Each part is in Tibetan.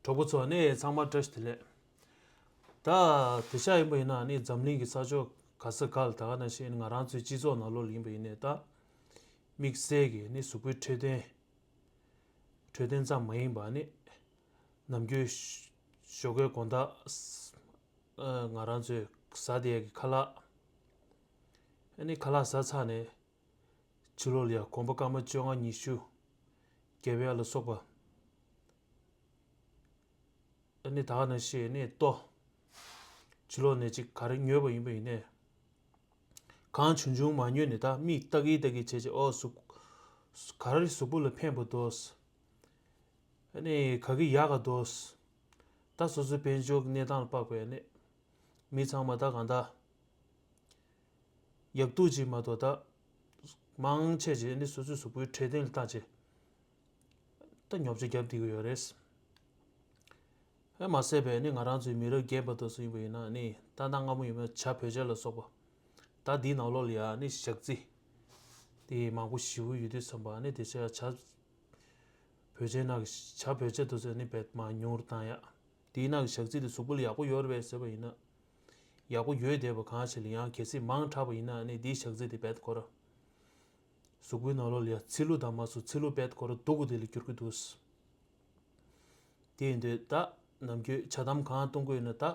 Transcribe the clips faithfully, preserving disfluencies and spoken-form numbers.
གྲོགས་པོ་ཚོ་ནི་ཚང་མ་བཀྲ་ཤིས་བདེ་ལེགས། ད་དེ་ཤ་ཡིན་པ་ཡིན་ན་ནི་འཛམ་གླིང་གི་ས་ཕྱོགས་ག་ས་ག་ལ་ད་ག་ནང་བཞིན་ང་རང་ཚོའི་སྤྱི་ཚོགས་ནང་ལོགས་ལ་ཡིན་པ་ཡིན་ནའི་ད་དམིགས་བསལ་གྱི་ནི་གཟུགས་པོའི་འཕྲོད་བསྟེན། འཕྲོད་བསྟེན་ཙམ་མ་ཡིན་པ་ནི་ནམ་རྒྱུན་ཞོགས་ཀའི་དགོང་དག་ང་རང་ཚོས་ཟ་བསྡད་ཡག་གི་ཁ་ལག་ཨ་ནི་ཁ་ལག་ཟ་ཚར་ནས་ཕྱི་ལོགས་ལ་ཡང་གོམ་པ་སྐར་མ་བཅོ་ལྔ་ཉི་ཤུ་བརྒྱབ་ཡ་ལ་སོགས་པ། ཨ་ནི་ད་ག་ནང་བཞིན་ནི་ལྟོ། ཕྱི་ལོགས་ནས་ཅིག་ག་རེ་ཉོས་པ་ཡིན་པ་ཡིན་ནའི། གང་བྱུང་བྱུང་མ་ཉོས་ནས་ད་མིག་ལྟ་གིན་ལྟ་གིན་བྱས་བྱས་ཨོ་གཟུགས། ག་རེ་གཟུགས་པོ་ལ་ཕན་པ་འདུག་ཨ་ནི་ག་གི་ཡག་ག་འདུག་ད་སོ་སོའི་དཔལ་འབྱོར་གྱི་གནས་སྟངས་ལ་དཔག་པའི་ནི། མི་ཚང་མ་ད་གང་ལྟར། ཡག་སྡུག་ཅིག་མ་གཏོགས་ད། མང་ཆེ་ཅིག་ནི་སོ་སོའི་གཟུགས་པོའི་འཕྲོད་བསྟེན་ལ་བལྟས་བྱས། ད་ཉོ་ཆ་བརྒྱབ་བསྡད་ཀྱི་ཡོད་རེད། ཨེ་མ་ཟད་པའི་ནི་ང་རང་ཚོའི་མི་རབས་རྒན་པ་དེ་ཚོ་ཡིན་པ་ཡིན་ན་ནི་ད་ལྟ་སྔ་མོ་ཡིན་ན་ཇ་བོད་ཇ་ལ་སོགས་པ། ད་འདིའི་ནང་ལོགས་ལ་ཡང་ནི་ཞག་རྩི། དེ་མང་པོ་ཞེ་པོ་ཡོད་དུས་ཙམ་པ་ནི་དེ་ཚོ་ཡང་ཇ། བོད་ཇའི་ནང་གི་ཇ་བོད་ཇ་དེ་ཚོ་ནི་བེད་མ་ཉུང་རུ་བཏང་ཡ། དེའི་ནང་གི་ཞག་རྩི་དེ་གཟུགས་པོ་ལ་ཡག་པོ་ཡོད་རེད་པས་ཟེར་བ་ཡིན་ན། ཡག་པོ་ཡོད་བསྡད་པ་གང་ཞིག་ལ་ཡང་གལ་སྲིད་མང་དྲགས་པ་ཡིན་ན་ནི་དེའི་ཞག་རྩི་དེ་བེད་ཁོ་ར། གཟུགས་པོའི་ནང་ལོགས་ལ་ཡང་ཚིལ་ལུ་དང་མ་སུ་ཚིལ་ལུ་བེད་ཁོ་ར་སྡུག་གུ་དེ་ལ་འགྱུར་གི་འདུག་དེ་ཡིན་དུས་ད་ནམ་རྒྱུན་ཇ་དམ་གང་བཏུང་གི་ཡོད་ན་ད་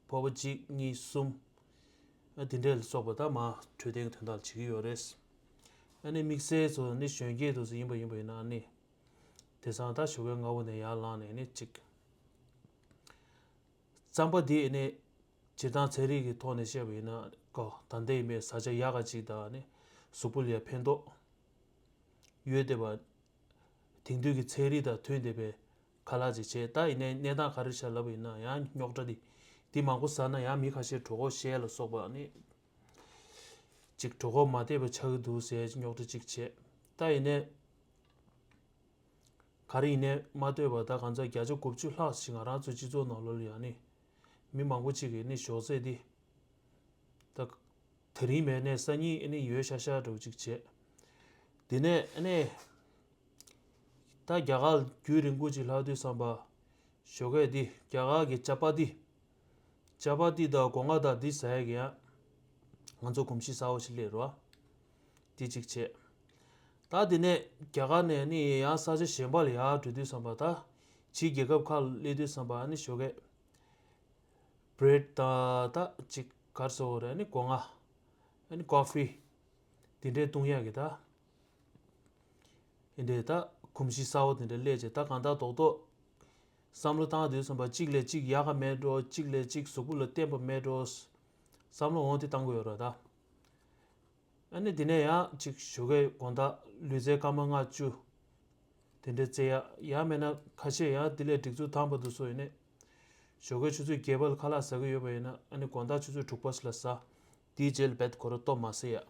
ཕོར་པ་གཅིག་གཉིས་གསུམ། ཨ་དེ་འདྲས་ལ་སོགས་པ་ད་མ་འཕྲོད་བསྟེན་གྱི་དོན་དག་ལ་བྱེད་ཀྱི་ཡོད་རེད། ཨ་ནི་དམིགས་བསལ་ཚོ་ནི་གཞོན་སྐྱེས་དེ་ཚོ་ཡིན་པ་ཡིན་པ་ཡིན་ན་ཨ་ནི། དེང་སང་ད་ཞོགས་ཀའི་སྔ་པོ་ནས་ཡར་ལངས་ནས་ནི་གཅིག་རྩམ་པ་འདི་ནི་སྤྱིར་བཏང་ཚན་རིག་གི་ཐོག་ནས་བཤད་པ་ཡིན་ན་ཀོ་ད་ལྟ་ཡིན་པའི་བཟའ་བཅའ་ཡག་ག་ཅིག་དང་ནི་གཟུགས་པོ་ལ་ཡང་ཕན་ཐོགས་ཡོད་བསྡད་པ། དེང་དུས་ཀྱི་ཚན་རིག་དང་མཐུན་བསྡད་པའི་ཁ་ལག་ཅིག་བྱས་ད་ཡིན་ནའི་གནས་སྟངས་ག་རེ་ཆགས་ལབ་པ་ཡིན་ན་ཡང་རྙོག་དྲ་འདི་འདི་མང་པོ་ཟ་ན་ཡང་མི་ཁ་ཤས་གྲོད་ཁོག་བཤལ་ལ་སོགས་པ་ནི་ཅིག་གྲོད་ཁོག་མ་བདེ་བ་ཆགས་ཀྱི་འདུག་ཟེར་རྙོག་དྲ་ཅིག་བྱས་ད་ཡིན་ནའི། ག་རེ་ཡིན་ནའི་མ་ལྟོས་པར་ད་གང་ཚ་བརྒྱ་ཆ་དགུ་བཅུ་ལྷག་ཞིག་ང་རང་ཚོའི་སྤྱི་ཚོགས་ནང་ལོགས་ལ་ཡང་ནི། མི་མང་པོ་ཅིག་གིས་ནི་ཞོགས་ཟས་འདི། ད། དེ་རིང་མེད་ནའི་སང་ཉིན་ནི་ཡོད་ཤག་ཤག་འདྲ་བོ་ཅིག་བྱས། དེ་ནས་ནི། ད་རྒྱ་གར་རྒྱུན་རིང་པོ་ཅིག་ལྷག་དུས་བསམ་པ། ཞོགས་ཀས་འདི་རྒྱ་གར་གྱི་ཅ་པ་ཏི། ཅ་པ་ཏི་དང་སྒོ་ང་དང་འདི་ཟ་ཡ་གི་ཡང་། ང་ཚོ་གོམས་གཤིས་གསར་པ་ཞིག་སླེབས་རོ། འདི་གཅིག་བྱས། ད་འདི་ནས་རྒྱ་གར་ནས་ནི་ཡང་ས་ཆ་གཞན་པ་ལ་ཡར་འགྲོ་དུས་བསམ་པ་ད། ཕྱིའི་རྒྱལ་ཁབ་ཁག་ལ་སླེབས་དུས་བསམ་པ་ནི་ཞོགས་ཀས། བྷི་རེད་དང་ད་གཅིག་ག་རེ་ཟེར་དགོས་རེད་ནི་སྒོ་ང་། ནི་ཀོ་ཕི། འདི་འདྲས་བཏུང་ཡ་གི་ད། འདི་འདྲས་ད་གོམས་གཤིས་གསར་པ་འདི་འདྲས་སླེབས་བྱས་ད་གང་ལྟར་རྡོག་རྡོག་བསམ་བློ་བཏང་དུས་བསམ་པ་གཅིག་ལས་གཅིག་ཡག་ག་མེད་འགྲོ་གཅིག་ལས་གཅིག་གཟུགས་པོ་ལ་བརྟེན་པ་མེད་འགྲོ། བསམ་བློ་འོང་དེ་བཏང་གི་ཡོད་ར་ད། ཨ་ནི་དེ་ནས་ཡང་གཅིག་ཞོགས་ཀས་དགོང་དག་ལུས་རྩལ་སྐར་མ་ལྔ་བཅུ། དེ་འདྲའི་རྩེ་ཡ་ཡང་མེད་ན་ཁ་ཤས་ཡང་དེ་ལས་སྒྲིག་འཛུགས་དམ་པ་འདུག་སོ་ཡིན་ནས། ཞོགས་ཀས་ཆུ་ཚོད་བརྒྱད་པ་ལ་ཁ་ལག་ཟ་གི་ཡོད་པ་ཡིན་ན་ཨ་ནི་དགོང་དག་ཆུ་ཚོད་དྲུག་པ་ལ་ཟ། དེའི་རྗེས་ལ་བེད་ཁོ་ར་ལྟོ་མ་ཟ་ཡ།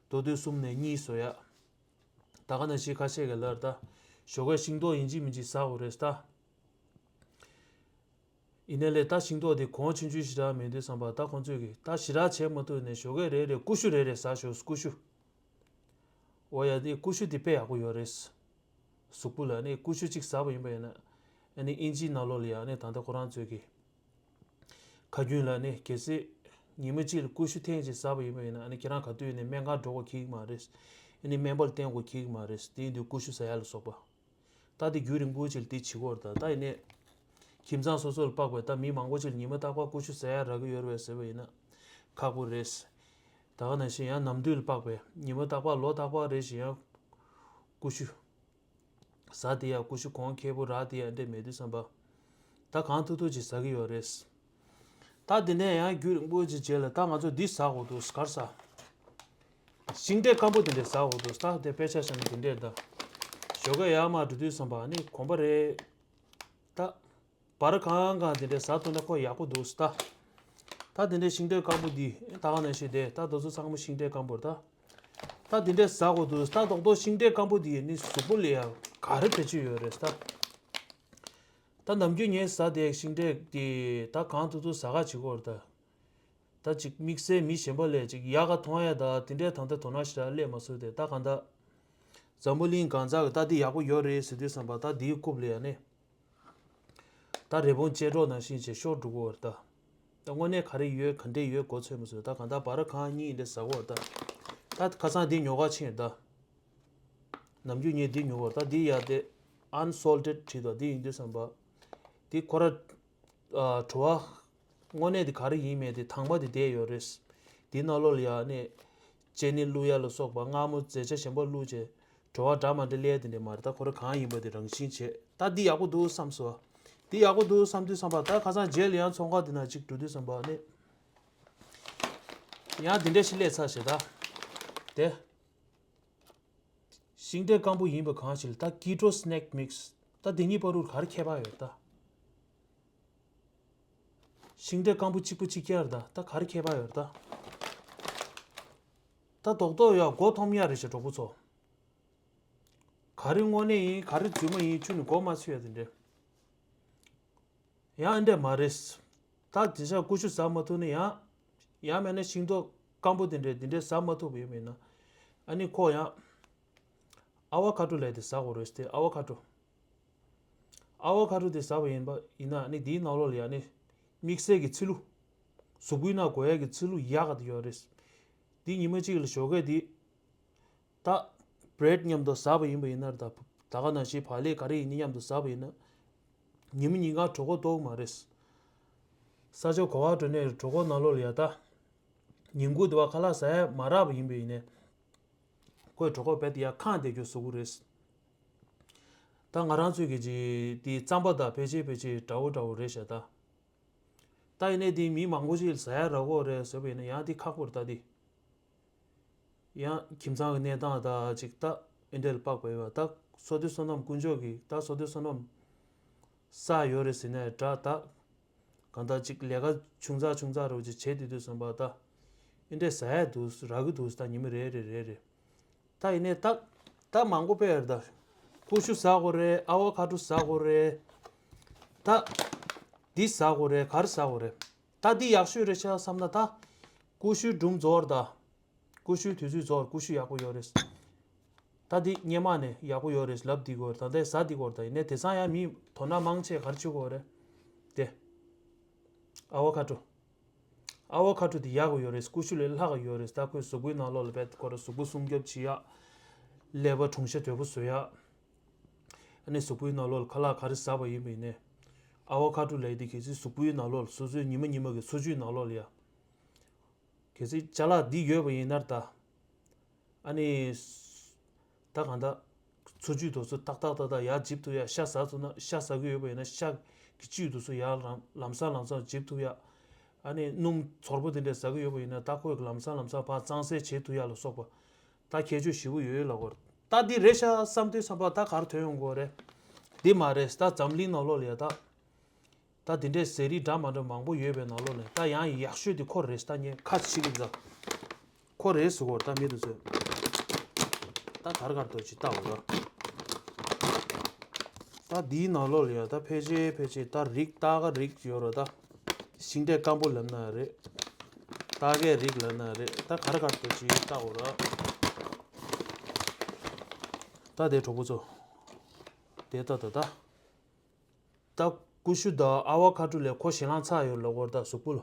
མདོ་དུས་གསུམ་ནས་གཉིས་ཟོ་ཡ། ད་ག་ནང་བཞིན་ཁ་ཤས་ཀྱིས་ལར་ད། ཞོགས་ཀས་ཤིང་ཏོག་ཡིན་གཅིག་མིན་གཅིག་ཟ་དགོས་རེད་ད། ཡིན་ནའི་ལས་ད་ཤིང་ཏོག་དེ་གོང་ཆུང་ཆུང་ཞེ་དྲག་མེད་དུས་བསམ་པ་ད་ཁོང་ཚོས་ཀྱིས་ད་ཞེ་དྲག་བྱེད་མ་ཐུབ་ནས་ཞོགས་ཀས་རེ་རེ་ཀུ་ཤུ་རེ་རེ་ཟ་ཞོག་ཀུ་ཤུ། འོ་ཡ་དེ་ཀུ་ཤུ་དེ་དཔེ་ཡག་པོ་ཡོད་རེད། གཟུགས་པོ་ལ་ནི་ཀུ་ཤུ་གཅིག་ཟ་བ་ཡིན་པ་ཡིན་ན་ཨ་ནི་ཨིན་ཇིའི་ནང་ལོགས་ལ་ཡང་ནི་ད་ལྟ་ཁོ་རང་ཚོས་ཀྱིས་ཁ་རྒྱུན་ལ་ནི་གལ་སྲིད་ཉི་མ་གཅིག་ལ་ཀུ་ཤུ་ཐེངས་གཅིག་ཟ་བ་ཡིན་པ་ཡིན་ན་ཨ་ནི་ཁྱེད་རང་ག་དུས་ནས་སྨན་ཁང་འགྲོ་དགོས་ཀྱི་མ་རེད། ཨ་ནི་སྨན་པ་ལ་བསྟེན་དགོས་ཀྱི་མ་རེད་དེ་ཡིན་དུས་ཀུ་ཤུ་ཟ་ཡ་ལ་སོགས་པ། ད་དེ་རྒྱུན་རིང་པོ་ཅིག་ལ་དེ་བྱེད་ཀྱི་ཡོད་རེད་ད་ད་ཡིན་ནའི། ཁྱིམ་ཚང་སོ་སོ་ལ་དཔག་པའི་ད་མི་མང་པོ་ཅིག་ལ་ཉི་མ་རྟག་པར་ཀུ་ཤུ་ཟ་ཡ་རག་གི་ཡོད་རེད་པས་ཟེར་བ་ཡིན་ན། ཁག་པོ་རེད། ད་ག་ནང་བཞིན་ཡང་ནམ་དུས་ལ་དཔག་པའི་ཉི་མ་རྟག་པར་ལོ་རྟག་པར་རེ་བཞིན་ཡང་ཀུ་ཤུ་ཟ་དེ་ཡ་ཀུ་ཤུ་གོང་ཁེ་པོ་རག་དེ་ཡ་འདྲས་མེད་དུས་བསམ་པ། ད་གང་ཐུབ་ཐུབ་ཅིག་ཟ་གི་ཡོད་རེད། ད་དེ་ནས་ཡང་རྒྱུན་རིང་པོ་ཅིག་རྗེས་ལ་ད་ང་ཚོ་འདི་ཟ་དགོས་འདུག་ག་རེ་ཟ། ཤིང་འབྲས་སྐམ་པོ་དེ་འདྲས་ཟ་དགོས་འདུག་ད་དེ་དཔེ་ཆ་བཞག་ན་དེ་འདྲས་ད། ཞོགས་ཀས་ཡར་མར་འགྲོ་དུས་བསམ་པ་ནི་གོམས་པ་རེད། ད། བར་གང་གང་དེ་འདྲས་ཟ་ཐུབ་ན་ཁོ་ཡག་པོ་འདུག་ད། ད་དེ་འདྲས་ཤིང་འབྲས་སྐམ་པོ་འདི་ད་ག་ནང་བཞིན་དེ་ད་དེ་ཚོ་ཚང་མ་ཤིང་འབྲས་སྐམ་པོ་རེད་ད། ད་དེ་འདྲས་ཟ་དགོས་འདུག་ད་རྡོག་རྡོག་ཤིང་འབྲས་སྐམ་པོ་འདི་ནི་གཟུགས་པོ་ལ་ཡང་ག་རེ་བེད་སྤྱོད་ཡོད་རེད་ད། ད་ནམ་རྒྱུན་ངས་ཟ་དེ་ཤིང་འབྲས་དེ་ད་གང་ཐུབ་ཐུབ་ཟ་ག་བྱེད་དགོས་རེད་ད། ད་ཅིག་དམིགས་བསལ་མི་གཞན་པ་ལས་ཅིག་ཡག་ག་མཐོང་ཡ་ད་དེ་འདྲས་ད་ལྟ་དོ་སྣང་ཞེ་དྲག་སླེབས་མ་སོང་དེ་ད་གང་ལྟར། འཛམ་བུ་གླིང་གང་ཟག་གི་ད་འདི་ཡག་པོ་ཡོད་རེད་ཟེར་དུས་བསམ་པ་ད་འདིའི་རྐུབ་ལ་ཡ་ནི། ད་རི་བོང་ཅལ་སྒྲོག་ནང་བཞིན་བྱས་ཤོར་འགྲོ་གི་ཡོད་རེད་ད། ད་དངོས་གནས་ག་རེ་ཡོད་ག་འདྲས་ཡོད་མགོ་ཚོས་མི་ཚོས་ད་གང་ལྟར་བར་གང་གཉིས་འདྲ་ཟ་གི་ཡོད་རེད་ད། ད་ཁ་སང་འདི་ཉོ་ག་ཕྱིན་ཡོད་ད། ནམ་རྒྱུན་ངས་འདི་ཉོ་གི་ཡོད་རེད་ད། འདི་ཡ་དེ་Unsalted་བྲིས་འདུག་འདི་ཡིན་དུས་ཙམ་པ། འདི་ཁོ་ར་ཨ། བྲོ་བ། དངོས་གནས་དེ་ག་རེ་ཡིན་མེད་དེ་དང་པོ་དེ་བསྡད་ཡོད་རེད། དེའི་ནང་ལོགས་ལ་ཡ་ནས་ཅེ་ནི་བླུག་ཡ་ལ་སོགས་པ་མངར་མོ་རྫས་ཆ་གཞན་པ་བླུགས་བྱས་བྲོ་བ་འདྲ་མ་འདྲ་སླེབས་དེ་འདྲ་མ་རེད་ད། ཁོ་ར་གང་ཡིན་པ་དེ་རང་བཞིན་བྱས་ད་འདི་ཡག་པོ་འདུག་བསམ་སོང་། འདི་ཡག་པོ་འདུག་བསམ་དུས་ཙམ་པ་ད་ཁ་སང་རྗེས་ལ་ཡང་ཚོང་ཁང་དེ་ན་ཅིག་འགྲོ་དུས་ཙམ་པ་ནས་ཡང་དེ་འདྲ་ཞིག་སླེབས་ཚར་བྱས་ད། དེ། ཤིང་འབྲས་སྐམ་པོ་ཡིན་པ་གང་ཞིག་ལ་ད་ཀི་ཊོ་སི་ནེག་མིག་སི་ད་དེ་གཉིས་བར་དུ་ག་རེ་ཁྱད་པར་ཡོད་ད། ཤིང་འབྲས་སྐམ་པོ་གཅིག་པོ་གཅིག་རྐྱང་རེད་ད། ད་ག་རེ་ཁྱད་པར་ཡོད་ད། ད་རྡོག་རྡོག་ཡ་མགོ་འཐོམ་ཡ་རེད་ཤག་གྲོགས་པོ་ཚོ། ག་རེ་དངོས་གནས་ཡིན་ག་རེ་རྫུན་མ་ཡིན་ཁྱོན་ནས་མགོ་མ་ཚོས་ཡ་དེ་འདྲས། ཡང་འདྲས་མ་རེད། ད་དེ་ཤ་ཀུ་ཤུ་ཟ་མ་ཐུབ་ན་ཡང་། ཡང་མེད་ན་ཤིང་ཏོག་སྐམ་པོ་དེ་འདྲས་དེ་འདྲས་ཟ་མ་ཐུབ་པ་ཡོད་མེད་ན། ཨ་ནི་ཁོ་ཡང་། ཨ་ཝ་ཁ་ཏྲོ་ལབ་དེ་ཟ་དགོས་རེད་དེ་ཨ་ཝ་ཁ་ཏྲོ། ཨ་ཝ་ཁ་ཏྲོ་དེ་ཟ་བ་ཡིན་པ་ཡིན་ན་ཨ་ནི་དེའི་ནང་ལོགས་ལ་ཡང་ནི། དམིགས་བསལ་གྱི་ཚིལ་ལུ། གཟུགས་པོའི་ནང་འགོས་ཡག་གི་ཚིལ་ལུ་ཡག་ག་དེ་ཡོད་རེད། དེ་ཉི་མ་གཅིག་ལ་ཞོགས་ཀས་དེ། ད། བྷི་རེད་མཉམ་དུ་ཟ་བ་ཡིན་པ་ཡིན་ན་ད། ད་ག་ནང་བཞིན་བག་ལེབ་ག་རེ་ཡིན་ནི་མཉམ་དུ་ཟ་བ་ཡིན་ན། ཉི་མ་ཉིན་གང་གྲོད་ཁོག་ལྟོགས་མ་རེད། ས་ཆ་ག་པར་འགྲོ་ནའི་གྲོད་ཁོག་ནང་ལོགས་ལ་ཡ་ད། ཉིན་གུང་དེ་བ་ཁ་ལག་ཟ་ཡ་མ་རག་པ་ཡིན་པ་ཡིན་ནའི། ཁོས་གྲོད་ཁོག་རྦད་དེ་ཡ་ཁེངས་བསྡད་རྒྱུ་བཟོ་གི་རེད། ད་ང་རང་ཚོའི་གི་ཅི་དེ་རྩམ་པ་དང་ཕལ་ཆེར་ཕལ་ཆེར་འདྲ་བོ་འདྲ་བོ་རེད་ཤག་ད། ད་ཡིན་ནའི་དེ་མི་མང་པོ་ཞིག་ཟ་ཡ་རག་གོ་རེད་ཟེར་བ་ཡིན་ན་ཡང་དེ་ཁག་པོ་རེད་ད་དེ། ཡང་ཁྱིམ་ཚང་གི་གནས་སྟངས་ད་ཅིག་ད་ཨེ་འདྲ་ལ་དཔག་པ་ཡོད་པ་ད་བསོད་བདེ་བསོད་ནམས་དཀོན་མཆོག་གིས་ད་བསོད་བདེ་བསོད་ནམས་བསགས་ཡོད་རེད་ཟེར་ནའི་འདྲ་ད། གང་ལྟར་ཅིག་ལས་ཀ་ཆུང་ཙག་ཆུང་ཙག་རེ་བ་ཅིག་བྱེད་དུས་དུས་སོང་པ་ད། ཨེ་འདྲས་ཟ་ཡ་འདུག་རག་གི་འདུག་ད་ཉི་མ་རེ་རེ་རེ་རེ། ད་ཡིན་ནའི་ད། ད་མང་པོ་དཔེ་ཡོད་རེད་ད། ཀུ་ཤུ་ཟ་དགོས་རེད་ཨ་ཝ་ཁ་ཏྲོ་ཟ་དགོས་རེད། ད། འདི་ཟ་དགོས་རེད་ག་རེ་ཟ་དགོས་རེད། ད་འདི་ཡག་ཤོས་རེད་ཤག་བསམ་ན་ད། ཀུ་ཤུའི་སྒྲུང་རྫོགས་རེད་ད། ཀུ་ཤུའི་དུས་ཚོད་རྫོགས་ཀུ་ཤུ་ཡག་པོ་ཡོད་རེད། ད་འདི་སྔོན་མ་ནས་ཡག་པོ་ཡོད་རེད་ལབ་འདི་དགོས་རེད་ད་ལྟའི་ཟ་འདི་དགོས་རེད་ད་ཡིན་ནའི་དེང་སང་ཡང་མི་དོ་སྣང་མང་ཆེ་ག་རེ་བྱེད་དགོས་རེད། དེ། ཨ་ཝ་ཁ་ཏྲོ། ཨ་ཝ་ཁ་ཏྲོ་དེ་ཡག་པོ་ཡོད་རེད་ཀུ་ཤུ་ལས་ལྷག་གི་ཡོད་རེད་ད་ཁོས་གཟུགས་པོའི་ནང་ལོགས་ལ་རྦད་ཁོ་ར་གཟུགས་པོ་སྲུང་སྐྱོབ་བྱེད་ཡག་ཀླད་པ་གྲུང་ཤ་དོད་པོ་བཟོ་ཡག་ཨ་ནི་གཟུགས་པོའི་ནང་ལོགས་ལ་ཁ་ལག་ག་རེ་ཟ་བ་ཡིན་པ་ཡིན་ནའི། ཨ་ཝ་ཁ་ཏྲོ་ལབ་ཡ་དེ་གལ་སྲིད་གཟུགས་པོའི་ནང་ལོགས་ལ་སོ་སོའི་ཉི་མ་ཉི་མ་གི་འཚོ་བཅུད་ནང་ལོགས་ལ་ཡ། གལ་སྲིད་ཅ་ལག་འདི་ཡོད་པ་ཡིན་ན་ད། ཨ་ནི། ད་གང་ལྟར། འཚོ་བཅུད་དེ་ཚོ་ཏག་ཏག་ཏག་ཏག་ཡར་འཇིབ་ཐུབ་ཡ་ཤ་ཟ་ཐུབ་ན་ཤ་ཟ་གི་ཡོད་པ་ཡིན་ན་ཤ་གི་བཅུད་དེ་ཚོ་ཡར་ལམ་ལམ་སང་ལམ་སང་འཇིབ་ཐུབ་ཡ། ཨ་ནི་སྣུམ་ཚོར་པོ་དེ་འདྲས་ཟ་གི་ཡོད་པ་ཡིན་ན་ད་ཁོས་ལམ་སང་ལམ་སང་ཕར་གཙང་སེལ་བྱེད་ཐུབ་ཡ་ལ་སོགས་པ། ད་ཁྱད་ཆོས་ཞེ་པོ་ཡོད་ལ་གོ། ད་འདི་རེད་ཤག་བསམ་དུས་བསམ་པ་ད་གར་ཐོན་ཡོང་གོ་རེད། འདི་མ་རེད་ད་འཛམ་གླིང་ནང་ལོགས་ལ་ཡ་ད། ད་དེ་འདྲའི་ཟས་རིགས་འདྲ་མ་འདྲ་མང་པོ་ཡོད་པའི་ནང་ལོགས་ནས་ད་ཡང་ཡག་ཤོས་དེ་ཁོ་རེད་ད་ངས་ཁ་ཅིག་གི་ཚ། ཁོ་རེད་ཟེར་གོ་ད་མི་དེ་ཚོས། ད་གར་གར་དོ་ཅིག་ལྟ་འོ་ད། ད་འདིའི་ནང་ལོགས་ལ་ཡ་ད་ཕལ་ཆེར་ཕལ་ཆེར་ད་རིགས་ད་ག་རིགས་ཡོད་རོ་ད། ཤིང་འབྲས་སྐམ་པོ་ལབ་ན་རེད། ད་གའི་རིགས་ལབ་ན་རེད་ད་གར་གར་དོ་ཅིག་ལྟ་འོ་ད། ད་དེ་གྲོགས་པོ་ཚོ། དེ་ལྟ་ད་ད། ད་ཀུ་ཤུ་དང་ཨ་ཝ་ཁ་ཏྲུ་ལས་ཁོ་ཞེ་ལང་ཚ་ཡོད་ལ་གོ་ད་གཟུགས་པོ་ལ།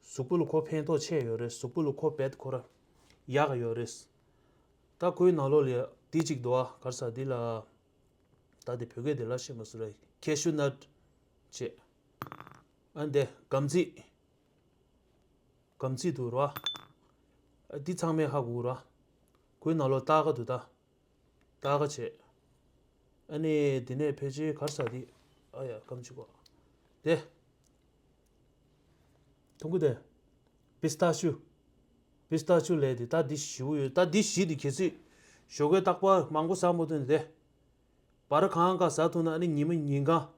གཟུགས་པོ་ལ་ཁོ་ཕན་ཐོགས་ཆེ་ཡོད་རེད་གཟུགས་པོ་ལ་ཁོ་རྦད་ཁོ་ར་ཡག་ག་ཡོད་རེད། ད་ཁོའི་ནང་ལོགས་ལ་འདི་གཅིག་འདུག་ཨ་ག་རེ་ཟེར་འདི་ལ། ད་འདི་བོད་སྐད་འདི་ལ་ཤེས་མ་སུ་ར་ཁེ་ཤུ་ནཊ་བྱས། ཨ་འདི་སྒམ་ཚིག་སྒམ་ཚིག་འདུག་ར། ཨ་འདི་ཚང་མས་ཧ་གོ་ར། ཁོའི་ནང་ལོགས་སྟར་ག་འདུག་ད། སྟར་ག་བྱས། ཨ་ནི་དེ་ནས་ཕལ་ཆེར་ག་རེ་ཟེར་དེ། ཨ་ཡ་སྐམ་ཅིག་གོ། དེ། ཐུང་གུ་དེ། པི་སྟ་ཆུ། པི་སྟ་ཆུ་ལས་དེ་ད་འདི་ཞེ་པོ་ཡོད་ད་འདི་བཞི་དེ་གལ་སྲིད། ཞོགས་ཀས་རྟག་པར་མང་པོ་ཟ་མ་ཐུབ་ན་དེ། བར་གང་ག་ཟ་ཐུབ་ན་ཨ་ནི་ཉི་མ་ཉིན་གང་།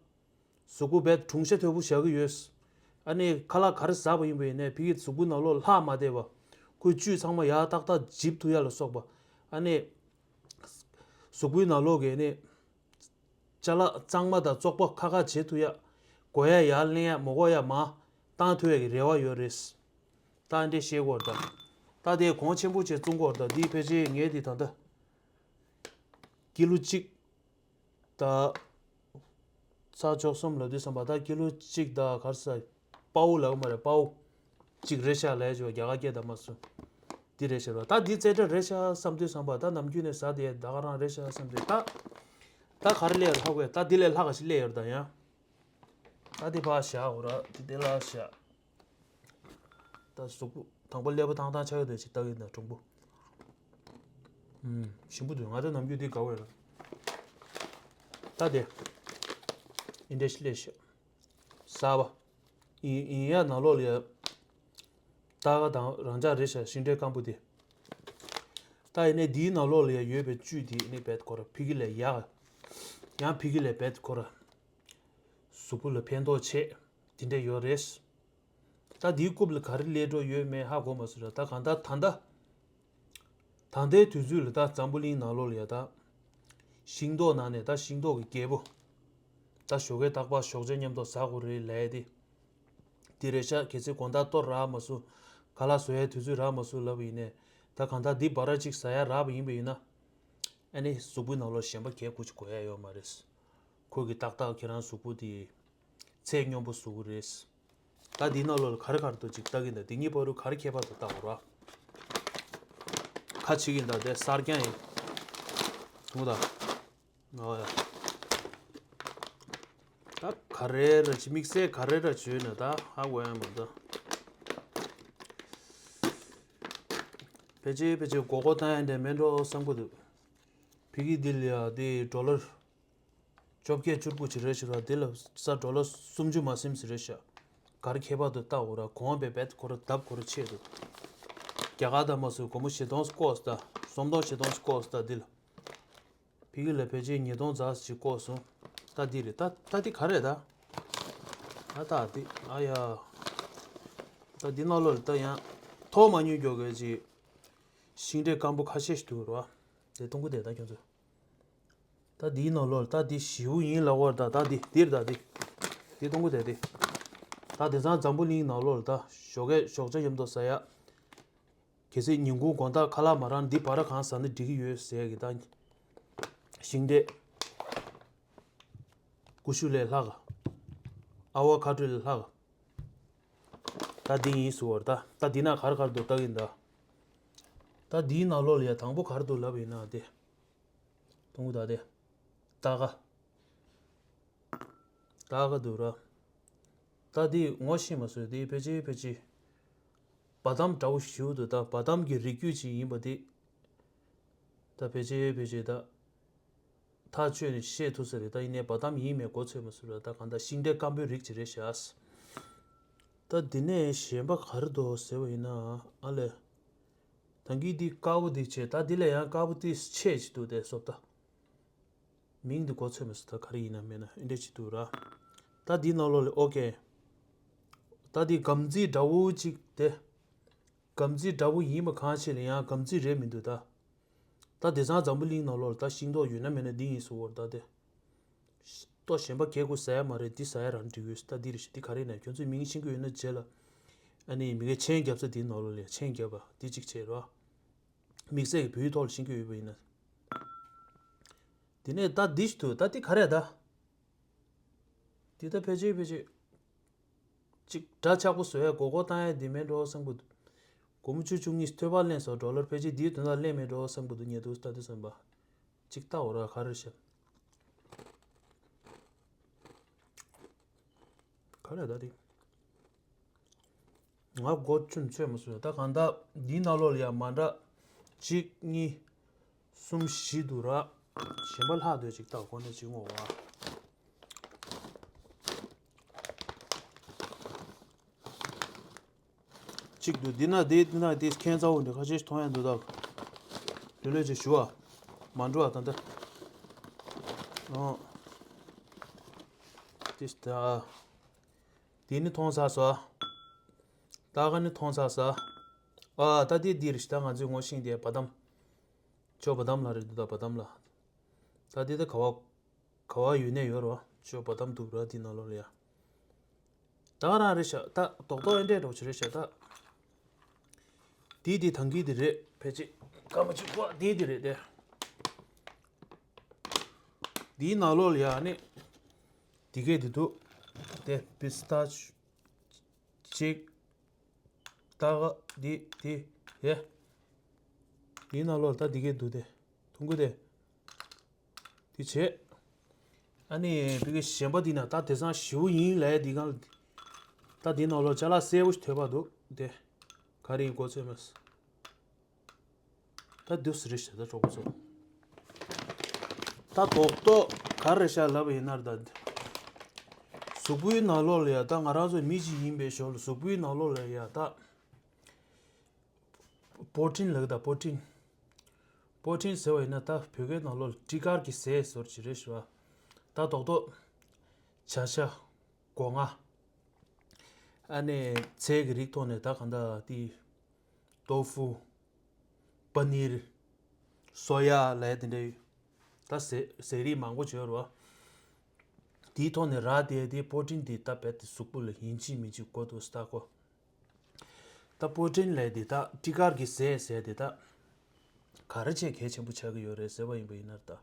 གཟུགས་པོ་རྦད་གྲུང་ཤ་དོད་པོ་བཞག་གི་ཡོད། ཨ་ནི་ཁ་ལག་ག་རེ་ཟ་བ་ཡིན་པ་ཡིན་ནའི་ཕ་གི་གཟུགས་པོའི་ནང་ལོགས་ལྷག་མ་བསྡད་པ། ཁོའི་བཅུད་ཚང་མ་ཡར་ཏག་ཏག་འཇིབ་ཐུབ་ཡ་ལ་སོགས་པ། ཨ་ནི། གཟུགས་པོའི་ནང་ལོགས་ཀྱི་ནི། ཅ་ལག་གཙང་མ་དང་བཙོག་པ་ཁ་ཁ་བྱེད་ཐུབ་ཡ། དགོས་ཡ་ཡར་ལེན་ཡ་མ་དགོས་ཡ་མར་བཏང་ཐུབ་ཡ་གི་རེ་བ་ཡོད་རེད། ད་འདི་བཤད་དགོས་རེད་ད། ད་དེ་གོང་ཆེན་པོ་བྱས་བཙོང་དགོས་རེད་ད་འདི་ཕལ་ཆེར་ངས་འདི་ད་ལྟ། ཀི་ལོ་གཅིག་ད། ཚར་བཅུ་གསུམ་ལབ་དུས་ཙམ་པ་ད་ཀི་ལོ་གཅིག་དང་ག་རེ་ཟ། པའོ་ལབ་ཀྱི་མ་རེད། པའོ་གཅིག་རེད་ཤག་ལབ་ཡ་ཅིག་ཡོད། རྒྱ་གར་སྐད་དང་མ་སུ། འདི་རེད་ཤག་ར། ད་འདི་རྩེ་གྲ་རེད་ཤག་བསམ་དུས་ཙམ་པ་ད་ནམ་རྒྱུན་ནས་ཟ་དེ་ད་ག་རང་རེད་ཤག་བསམ་དུས་ད། ད་ག་རེ་སླེབས་ཡོད་ཧ་གོ་ཡ། ད་འདི་ལས་ལྷག་ག་ཞིག་སླེབས་ཡོད་རེད་ད་ཡང་། ད་འདི་ཕར་བཞག་འོ་ར། འདི་དེ་ལ་བཞག་ད་གཟུགས་པོ་དང་པོ་ཀླད་པ་ཐང་ཐང་ཆགས་ཡོད་དེ་ཅིག་ལྟ་གི་ཡིན་ད་གྲུང་པོ། ཨུམ། ཞིམ་པོ་འདུག་ང་ད་ནམ་རྒྱུན་འདི་དགའ་བོ་ཡོད་ར། ད་དེ། འདི་འདྲ་ཞིག་སླེབས་ཤག་གསར་པ། ཡིན་ཡིན་ཡ་ནང་ལོགས་ལ་ཡ། ད་ག་དང་རང་འཇགས་རེད་ཤག་ཤིང་འབྲས་སྐམ་པོ་དེ། ད་ཡིན་ནའི་འདིའི་ནང་ལོགས་ལ་ཡ་ཡོད་པའི་བཅུད་དེ་ཡིན་ནའི་རྦད་ཁོ་ར་ཕི་གི་ལས་ཡག་ཡང་ཕི་གི་ལས་རྦད་ཁོ་ར་གཟུགས་པོ་ལ་ཕན་ཐོགས་ཆེ་དེ་འདྲ་ཡོད་རེད། ད་འདིའི་རྐུབ་ལ་ག་རེ་སླེབས་འགྲོ་ཡོད་མེད་ཧ་གོ་མ་སོང་ར། ད་གང་ལྟར་ད་ལྟ། ད་ལྟའི་དུས་ཚོད་ལ་ད་འཛམ་བུ་གླིང་ནང་ལོགས་ལ་ཡ་ད། ཤིང་ཏོག་ནང་ནས་ད་ཤིང་ཏོག་གི་རྒྱལ་པོ། ད་ཞོགས་ཀས་རྟག་པར་ཞོགས་ཇ་མཉམ་དུ་ཟ་དགོས་རེད་ལབ་ཡ་དེ། འདི་རེད་ཤག་གལ་སྲིད་དགོང་དག་ལྟོ་རག་མ་སོང་། ཁ་ལག་བཟོ་ཡའི་དུས་ཚོད་རག་མ་སོང་ལབ་པ་ཡིན་ནའི། ད་གང་ལྟར་འདི་སྦ་ར་གཅིག་ཟ་ཡ་རག་པ་ཡིན་པ་ཡིན་ན། ཨ་ནི་གཟུགས་པོའི་ནང་ལོགས་ཞེན་པ་གས་ཁུ་ཅིག་དགོས་ཡ་ཡོད་མ་རེད། ཁོ་གི་ཏག་ཏག་ཁྱེད་རང་གཟུགས་པོ་དེ་ཚད་སྙོམས་པོ་བཟོ་གི་རེད། ད་འདིའི་ནང་ལོགས་ལ་ག་རེ་ག་རེ་འདུག་ཅིག་ལྟ་གི་ཡིན་ད། འདི་གཉིས་བར་དུ་ག་རེ་ཁྱད་པར་འདུག་ལྟ་དགོས་ར། ཁ་ཕྱེ་གི་ཡིན་ད། དེ་གསར་རྐྱང་ཡིན། ཐུང་ད། ཨོ་ཡ། ད་ག་རེ་ར་ཅི་དམིགས་བསལ་ག་རེ་ར་བྱོས་ན་ད་ཧ་གོ་ཡ་མ་ད། ཕལ་ཆེར་ཕལ་ཆེར་མགོ་སྐོར་བཏང་ཡ་འདྲ་མེད་འགྲོ་བསམ་གི་འདུག་ཕི་གི་འདི་ལ་ཡ་དེ་ཌོ་ལར་བཅོ་བརྒྱད་བཅུ་དགུ་ཅིག་རེད་ཤག་ར། དེ་ལ་ས་ཌོ་ལར་སུམ་ཅུ་མ་ཟིན་ཟིན་རེད་ཤག་ག་རེ་ཁྱད་པར་འདུག་ལྟ་འོ་ར། གོང་བའི་བེད་ཁོ་ར་ལྡབ་ཁོ་ར་ཆེ་འདུག་རྒྱ་གར་དང་མ་སུ་སྒོར་མོ་བཞི་སྟོང་བསྐོར་ད། སུམ་སྟོང་བཞི་སྟོང་བསྐོར་ད་འདི་ལ། ཕི་གི་ལ་ཕལ་ཆེར་ཉིས་སྟོང་ཙམ་ཞིག་བསྐོར་སོང་། ད་འདི་རེད་ད། ད་འདི་ག་རེད་ད། ད་ད་འདི་ཨ་ཡ། ད་འདི་ནང་ལོགས་ལ་ད་ཡང་ཐོག་མ་ཉུང་མགྱོགས་གི་ཅིག་ཤིང་འབྲས་སྐམ་པོ་ཁ་ཤས་ཤིག་འདུག་ར། དེ་གཏོང་གི་དེ་ད་ཁྱོད་ཚོ། ད་འདིའི་ནང་ལོགས་ལ་ད་འདི་ཞེ་པོ་ཡིན་ལབ་པ་རེད་ད། ད་འདི་འདིར་ད་འདི། འདི་གཏོང་གི་དེ་འདི། ད་དེང་སང་འཛམ་བུ་གླིང་ནང་ལོགས་ལ་ད་ཞོགས་ཀས་ཞོགས་ཇ་མཉམ་དུ་ཟ་ཡ། གལ་སྲིད་ཉིན་གུང་དགོང་དག་ཁ་ལག་མ་རག་ན་འདི་སྦ་ར་གང་ཟ་ན་འགྲིག་གི་ཡོད་ཟེར་གི་ད། ཤིང་འབྲས་ཀུ་ཤུ་ལས་ལྷག་ག་ཨ་བོ་ཁ་ཊོ་ལས་ལྷག་ག་ད་འདི་ཡིན་ཟེར་བ་རེད་ད། ད་འདི་ན་ག་རེ་ག་རེ་འདུག་ལྟ་གི་ཡིན་ད། ད་འདིའི་ནང་ལོགས་ལ་ཡ་དང་པོ་ག་རེ་འདུག་ལབ་པ་ཡིན་ན་དེ། གཏོང་གི་ད་དེ། ད་ག་ད་ག་འདུག་ར། ད་འདི་ངོ་ཤེས་མ་སོང་། འདི་ཕལ་ཆེར་ཕལ་ཆེར་བ་དམ་འདྲ་བོ་ཞིག་འདུག་ད་བ་དམ་གྱི་རིགས་རྒྱུད་ཅིག་ཡིན་པ་འདི། ད་ཕལ་ཆེར་ཕལ་ཆེར་ད་ཐག་ཆོད་ནས་བཤད་ཐུབ་ས་རེད། ད་ཡིན་ནའི་བ་དམ་ཡིན་མིན་མགོ་ཚོད་མ་སོང་ར། ད་གང་ལྟར་ཤིང་འབྲས་སྐམ་པོའི་རིགས་ཅིག་རེད་ཤག་ད་འདི་ནས་གཞན་པ་ག་རེ་འདུག་ཟེར་བ་ཡིན་ན་ཨ་ལས། ད་གིན་འདི་དཀར་པོ་འདི་བྱས། ད་འདི་ལས་ཡང་དཀར་པོ་འདི་ཆེ་ཅིག་འདུག་དེ་སོབ་ད། མིང་འདི་གོ་ཚོད་མི་སོང་། ད་ག་རེ་ཡིན་ན་མིན་ན་ཨེ་འདྲ་ཅིག་འདུག་ར། ད་འདི་ནང་ལོགས་ལ་ཨོ་ཀེ། ད་འདི་སྒམ་ཚིག་འདྲ་བོ་ཅིག་དེ། སྒམ་ཚིག་འདྲ་བོ་ཡིན་པ་གང་ཞིག་ལ་ཡང་སྒམ་ཚིག་རེད་མི་འདུག་ད། ད་དེང་སང་འཛམ་བུ་གླིང་ནང་ལོགས་ལ་ད་ཤིང་ཏོག་ཡོད་ན་མེད་ན་འདི་ཡིན་ཟེར་བ་རེད་ད་དེ། ལྟོ་གཞན་པ་གས་ཁུ་ཟ་ཡ་མ་རེད། འདི་ཟ་ཡ་རང་འགྲིག་ཡོད། ད་འདི་རེད་ཤག་འདི་ག་རེ་ཡིན་ན་ཁྱོད་ཚོས་མིང་ཤེས་ཀྱི་ཡོད་ན་རྗེས་ལ། ཨ་ནི་མི་གའི་མཆན་རྒྱབ་ས་འདིའི་ནང་ལོགས་ལ་མཆན་རྒྱབ་པ་འདི་གཅིག་བྱས་རོགས། དམིགས་བསལ་གྱི་བོད་ཡིག་ཐོག་ལ་ཤེས་ཀྱི་ཡོད་པ་ཡིན་ན། དེ་ནས་ད་འདི་ཞིག་འདུག་ད་འདི་ག་རེ་ད། འདི་ད་ཕལ་ཆེར་ཕལ་ཆེར། གཅིག་འདྲ་ཆགས་པོ་བཟོ་ཡ་མགོ་སྐོར་བཏང་ཡ་འདི་མེད་འགྲོ་བསམ་གི་འདུག་སྒོར་མོ་བཅུ་བཅུ་གཉིས་ཐོལ་པ་ལེན་སོང་། ཌོ་ལར་ཕལ་ཆེར་འདིའི་དོན་དག་ལེན་མེད་འགྲོ་བསམ་གི་འདུག་ཉེ་དུ་ལྟ་དུས་ཙམ་པ། གཅིག་ལྟ་འོ་ར་ག་རེ་ཤག་ག་རེ་ད་དེ། ང་སྒོ་ཆུན་ཆོད་མ་སོང་། ད་གང་ལྟར་འདིའི་ནང་ལོགས་ལ་ཡང་མ་འདྲ། གཅིག་གཉིས། གསུམ་བཞི་འདུག་ར། གཞན་པ་ལྷག་འདོད་ཅིག་ལྟ་ཁོ་ནས་ཅིག་ངོ་བ། གཅིག་འདུག་འདི་ན་འདི་འདི་ན་འདི་ཁྱད་མཚར་བོ་འདི་ཁ་ཤས་ཤིག་མཐོང་ཡ་འདུག་ད། ལོས་ལོས་ཅིག་ཞུ་བ། མ་འགྲོ་བ་ད་ལྟ། ཨོ། འདི་ད། འདི་ནི་མཐོང་ཚར་སོང་། ད་ག་ནི་མཐོང་ཚར་སོང་། ཨ་ད་འདི་འདི་རེད་ཤག་ད་ང་ཚོས་ངོ་ཤེས་འདི་བ་དམ། ཅོ་བ་དམ་ལ་རེད་འདུག་ད་བ་དམ་ལ། ད་འདི་ད་ག་བ། ག་བ་ཡོད་ནས་ཡོད་རོ། ཅོ་བ་དམ་འདུག་ར་འདི་ནང་ལོགས་ལ་ཡ། ད་ག་རང་རེད་ཤག་ད་རྡོག་རྡོག་ཨེ་འདྲས་འགྲོ་ཆུ་རེད་ཤག་ད། འདི་འདི་ཐང་གི་འདི་རེད་ཕལ་ཆེར། སྐར་མ་གཅིག་པ་འདི་འདི་རེད་དེ། འདིའི་ནང་ལོགས་ལ་ཡ་ནི། འདི་གས་འདི་འདུག་དེ་པི་སི་ཏ་ཆུ་གཅིག་ད་ག་འདི་དེ་ཡེ། འདི་ནང་ལོགས་ད་འདི་གས་འདུག་དེ་ཐུང་གུ་དེ་དེ་བྱེད། ཨ་ནི་བི་གེ་གཞན་པ་འདི་ན་ད་དེ་སང་ཞིའུ་ཡིན་ལས་འདི་གང་། ད་འདི་ནང་ལོགས་ཅ་ལག་གསལ་པོ་ཞིག་ཐོས་པ་འདུག་དེ་ག་རེ་ཡིན་གོ་ཚོད་མེད། ད་འདུག་སེ་རེད་ཤག་ད་གྲོགས་པོ་ཚོ། ད་རྡོག་རྡོག་ག་རེ་ཤག་ལབ་ཡིན་ན་ད། གཟུགས་པོའི་ནང་ལོགས་ལ་ཡ་ད་ང་རང་ཚོ་མི་གཅིག་ཡིན་པའི་ཞོར་ལ་གཟུགས་པོའི་ནང་ལོགས་ལ་ཡ་ད། པོ་ཊིན་ལབ་ད་པོ་ཊིན། པོ་ཊིན་ཟེར་བ་ཡིན་ན་ད་བོད་སྐད་ནང་ལོགས་ལ་སྤྲི་དཀར་གྱི་ཟས་ཟེར་གྱི་རེད་ཤག་ད་རྡོག་རྡོག་བྱ་ཤ། སྒོ་ང་། ཨ་ནི་ཚལ་གྱི་རིགས་ཐོག་ནས་ད་གང་ལྟར་དེ། ཏོ་ཧྥུ། པ་ནིར། སོ་ཡ་ལབ་ཡ་དེ་འདྲ་ཡོད། ད་ཟས་ཟས་རིགས་མང་པོ་ཅིག་ཡོད་རེད་བ། དེའི་ཐོག་ནས་རག་བསྡད་དེ་པོ་ཊིན་དེ་ད་རྦད་དེ་གཟུགས་པོ་ལ་ཡིན་གཅིག་མིན་གཅིག་དགོས་འདུག་ད་གོ། ད་པོ་ཊིན་ལབ་དེ་ད་སྤྲི་དཀར་གྱི་ཟས་ཟེར་དེ་ད། ག་རེ་བྱས་གལ་ཆེན་པོ་ཆགས་ཀྱི་ཡོད་རེད་ཟེར་བ་ཡིན་པ་ཡིན་ན་ད།